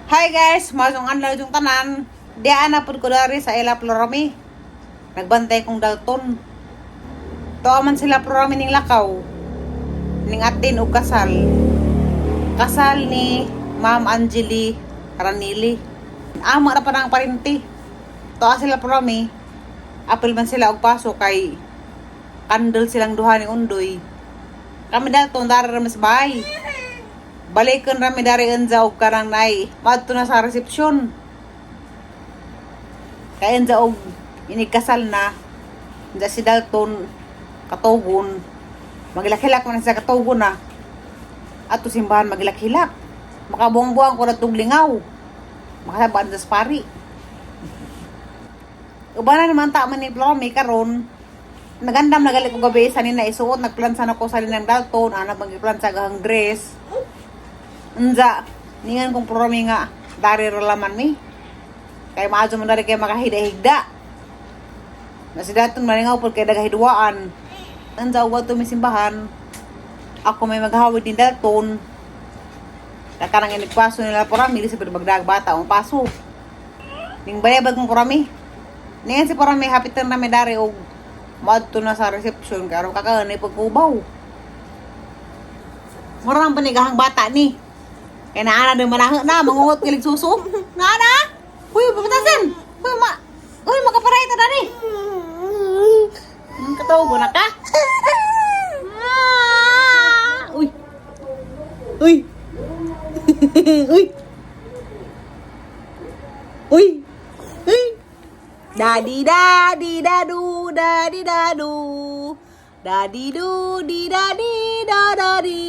Hi guys, masong adlaw yung tanan. Diyan na pud ko dari sa ila Florami. Nagbantay kong Dalton. Tuwa man sila Florami ning lakaw. Ning atin og kasal. Kasal ni Ma'am Angeli Ranili. Ama ra pa nang parinti. Tuwa sila Florami. Apil man sila og paso kay kandel silang duha ni Undoy. Kami Dalton dari ra mas bahay. Balikan rami dari enza og karang nay. Madto na sa resepsyon. Kay enza og inikasal na. Enza si Dalton katugon. Magilak-hilak man sa katugon na. Ato simbahan magilak-hilak. Makabuang-buang ko na tuglingaw. Makasabaan sa pari. Uban na naman ta man ni Flomi karon. Nagandam na gali ko gabi sa nina isuot nagplansa na ko sa ninang Dalton ana bang giplansa gahang dress. Unza, ningan kong promi nga, dari laman mi. Kay maadyo man dari kay makahida-higda. Nasidaton malingaw po kay dagahidwaan. Unza, uwa to mi simbahan. Ako may maghawid ni Dalton. Kakanang inigpaso nila porami, di sa bagdag bata ang paso. Ning bayabag mong porami. Ningan si porami, hapitan na mi dari og maadto na sa reception karon kakaanay pagkubaw. Mura nang panigahang bata ni. Kaya naana din manaho na, mangungot kilig suso. Naana! Uy, pabatasan! Uy, ma... Uy, makaparay ta dani! Katawa na ka? Ah! Uy! Uy! Uy! Uy! Uy! Daddy, daddy, dadu, daddy, dadu. Daddy, do, di, daddy, da, daddy.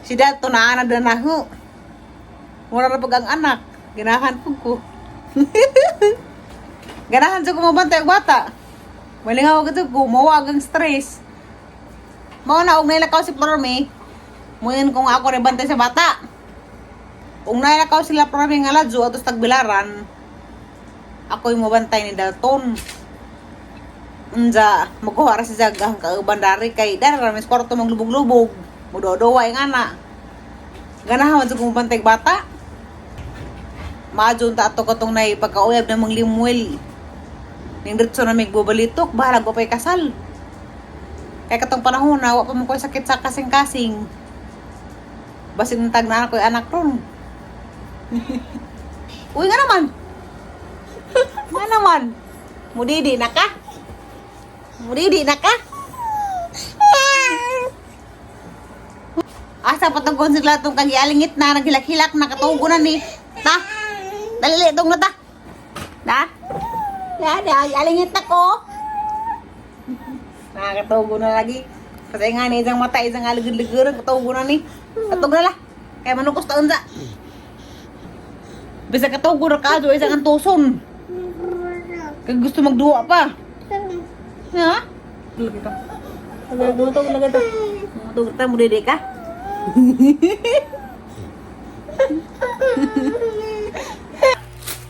Si Dato na ana na ho. Mura na pag ang anak. Ganahan po ko. Ganahan sa kumabantay ang bata. Malingaw ka ko, mawag ang stress. Mao na og nailakaw si Florme. Muyon kung ako rin bantay sa bata. Kung nailakaw sila Florme nga ladyo atos tagbilaran, ako'y mabantay ni Dalton. Unja, magkuha ra si Jag ang kauban dari kay dari ra mis kwarto maglubog-lubog. Mudodowa nga na. Ganahan man sa kumabantay bata. Maadyo ta ato katong nay pagkauyab ng mga limuel. Ning diretso na may bubalitok, bahalag ko pa'y kasal. Kay katong panahon na, wa pa mo ko'y sakit sa kasing-kasing. Basin ng tag na ko'y anak ron. Uy, nga naman. Nga naman. Mudidi na ka? Mudidi na ka? Asa patungkon sila itong kagialingit na, naghilak-hilak na, katugo na ni. Ta? Dali, itong na ta. Na? Da, da, alingit na ko. Nakakatugo na lagi. Kasi nga ni, isang mata, isang aligid-ligiran, katugo na ni. Katugo na lah. Kaya manukos taon sa. Bisa katugo na ka, isang antuson. Kaya gusto magduwa pa. Ha? Lagi ka. Nagdutog na gato. Nagdutog ta mo dili ka.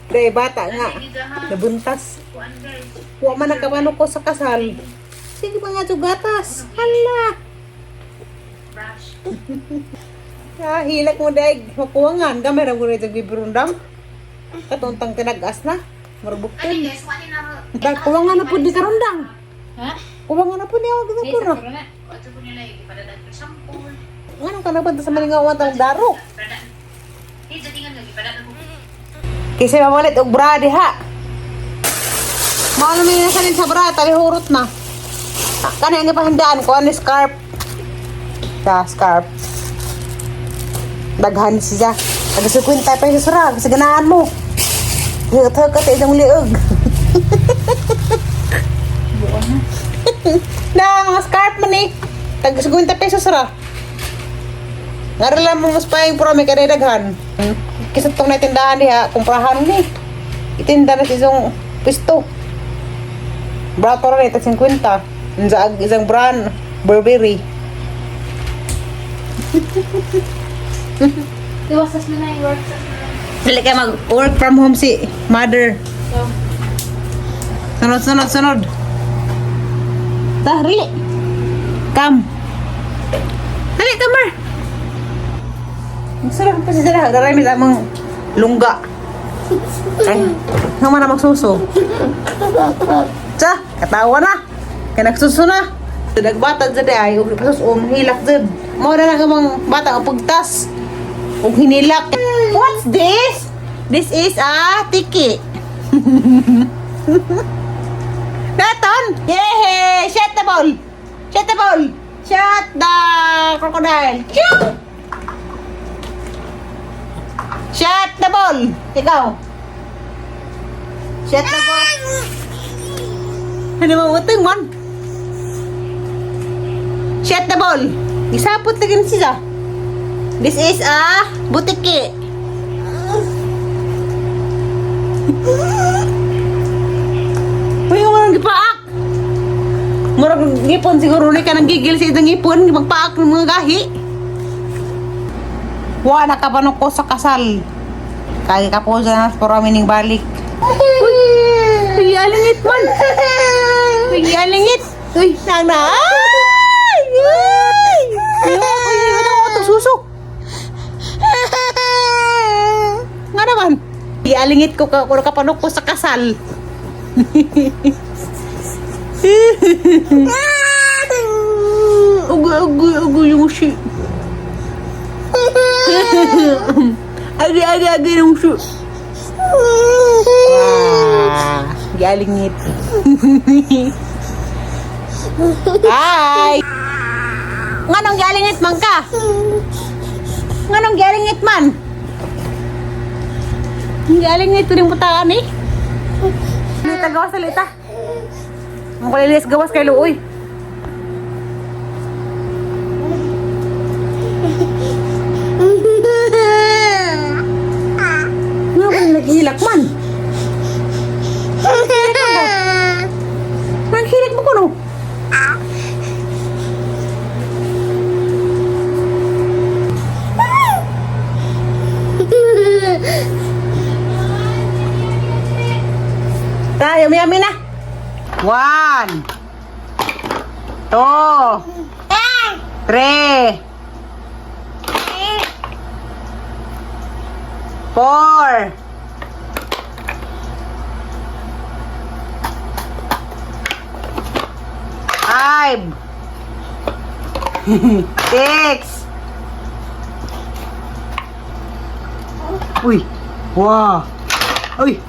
Dahil bata nga. Nabuntas. Wa man nagkamano ko sa kasal. Sige mga gatas. Hala. Ah, hilak mo daig. Makuwangan. Gamay ra mo rin bibirundang. Katuntang tinagas na. Marbuktin. Dahil kuwangan na po di karundang. Ha? Kuwangan na po niya. Wag na po na. Ano ka na ba sa malingawan tang daro? Kasi mamalit og bra diha. Mao na may nasalin sa bra, talihurot na. Kanay nga pahandaan ko ano scarf. Ta scarf. Daghan siya. Taga 50 pesos ra, kasi ganahan mo. Hug ka sa isang liog. Na mga scarf man eh. Taga 50 pesos ra. Ngara lang mo mas paing pro may kanay daghan. Kisa tong natindahan diha, kumprahan ni. Itinda na sa isang pisto. Bra ko rin, 50. Unsa ag isang brand, Burberry. Iwasas mo na yung work. Dili kay mag work from home si mother. So, Sunod, sunod, sunod. Ta, really? Come. Dali, come here. Sunod pa siya. Daray mi sa among Lungga. Ay, nga man na magsuso. Tsa, katawa na. Kaya nagsuso na. Nagbata dyan ay, ug pasusom, hilak dyan. Mao na lang ang mga bata ang pagtas. Ug hinilak. What's this? This is a tiki. Daton! Yay! Shut the ball! Shut the ball! Shut the crocodile! Shoo! Shut the ball! Ikaw! Shut the ball! Ano mo utang man? Shut the ball! Isapot lagi ni siya. This is a butiki. Uy, walang gipaak. Murag ngipon siguro ni ka nang gigil sa itong ngipon, magpaak ng mga gahi. Wa nakapanok ko sa kasal. Kaya ka po na pero amining balik. Uy, alingit man. Uy, alingit. Uy, nang na. Ay! Ay! Ay, ay, ay, ay, suso. Nga naman. Ialingit ko ka, kung nakapanok ko sa kasal. Ugoy, ugoy, ugoy yung shi. Agi, agi, agi yung shi. Wah, gialingit. Hi! Nganong gialingit man ka? Nganong gialingit man? Gialingit rin butaan eh. Lita, gawas na lita. Ang kulilis gawas kay Luoy. Nga ba naghilak man? Naghilik mo ko no? Tayo, yami na. One. Two. Three. Four. Five. Six. Uy. Wow. Uy.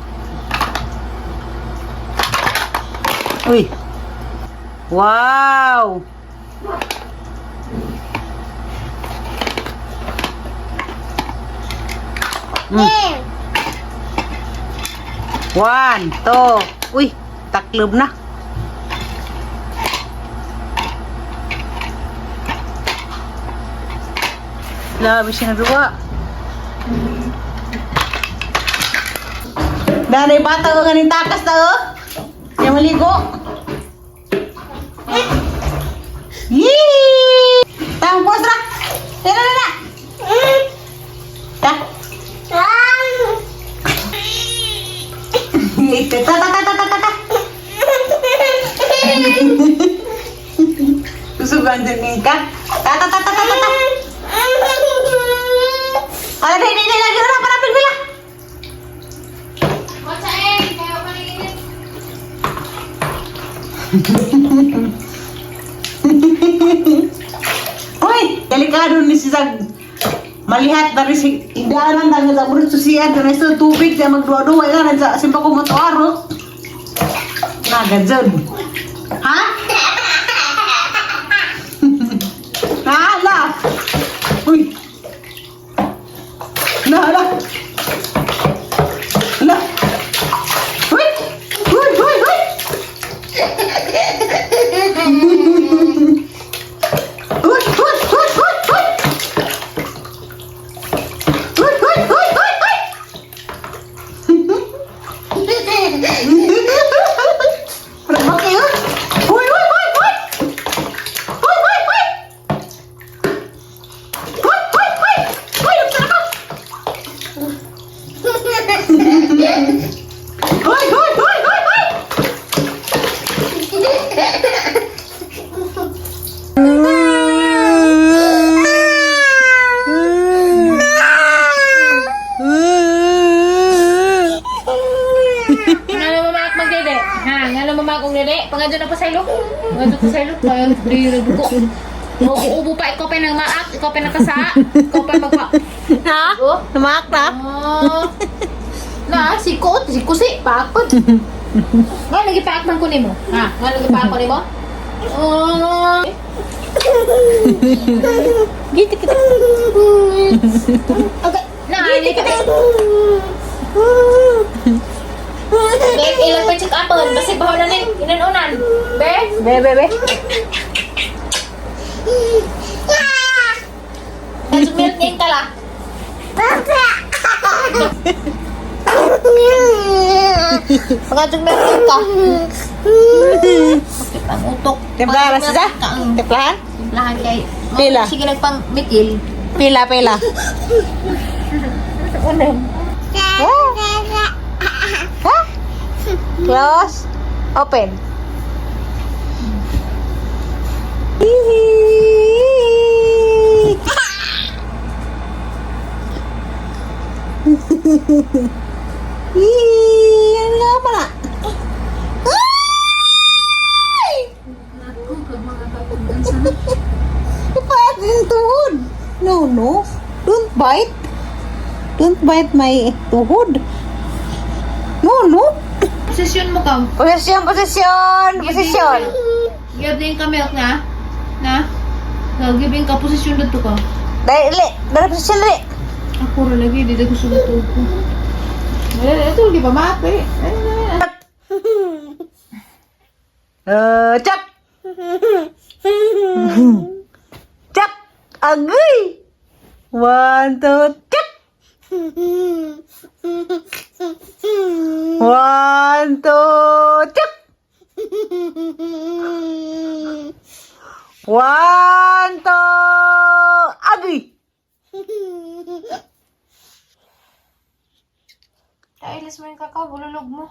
Uy. Wow. One, two. Uy, taklob na. Labi siya naduwa. Danay bata ko ganing takas na oh. Yung maligo. Yee! Tangkos ra. Tara na na. Ta. Ta ta ta ta ta ta ta. Susugan din ka. Ta ta ta ta ta ta ta. Ala dai dai dai lagi ora para bila. Uy, delikado ni si Zag. Malihat na rin si idaanan na sa burot susian kana sa tubig sa magduwa-duwa ila sa simpa ko motoaro. Nagadzon. Ha? Hala. Uy. Na, hala. Hala. Uy. Uy, uy, uy. Uy, uy, uy, uy, uy. Uy, uy, uy, uy, uy. Ano ba kayo? Uy, uy, uy, uy. Uy, uy, uy. Uy, uy, uy. Uy, ang sarap. Uy, uy, uy, uy, uy. nili. Pangadyo na pa sa ilo. Pangadyo pa sa ilo. Kaya di ko. Ubo pa, ikaw pa nang maak, ikaw pa nakasa, ikaw pa magpa. Ha? Oh. Tumaak na? Ah. Na, si Kot, si Kusi, paakod. Nga, nagipaak man ko nimo. Ha? Nga, nagipaak ko nimo? Oh. Giti kita. Okay. Na, ani ka. Be, ilang pa check upon. Basig baho na ni. Inanunan. Be? Be, be, be. Milk ngayon ka la. Pagkatong milk ka. Sakit ang utok. Timplahan na siya? Timplahan? Timplahan kay. Pila. Sige nagpang mitil. Pila, pila. Oh. Ha? Close. Open. Hihi. Hihi. Ano nga pala? Ay! Ako, kag mga kapugan sana. Ipaat yung tuhod. No, no. Don't bite. Don't bite my tuhod. No, no. Posisyon mo ka. Posisyon, posisyon, posisyon. Give din ka milk na. Na? Na, giving ka posisyon dito ka. Dali, dali, posisyon, dali. Ako ra lagi dito ko sugot ko. Eh, ito di ba mape? Chak! Chak! Agay! One, two, chak! One, two, chak! One, two, agay! Kailis mo yung kakao, bululog mo.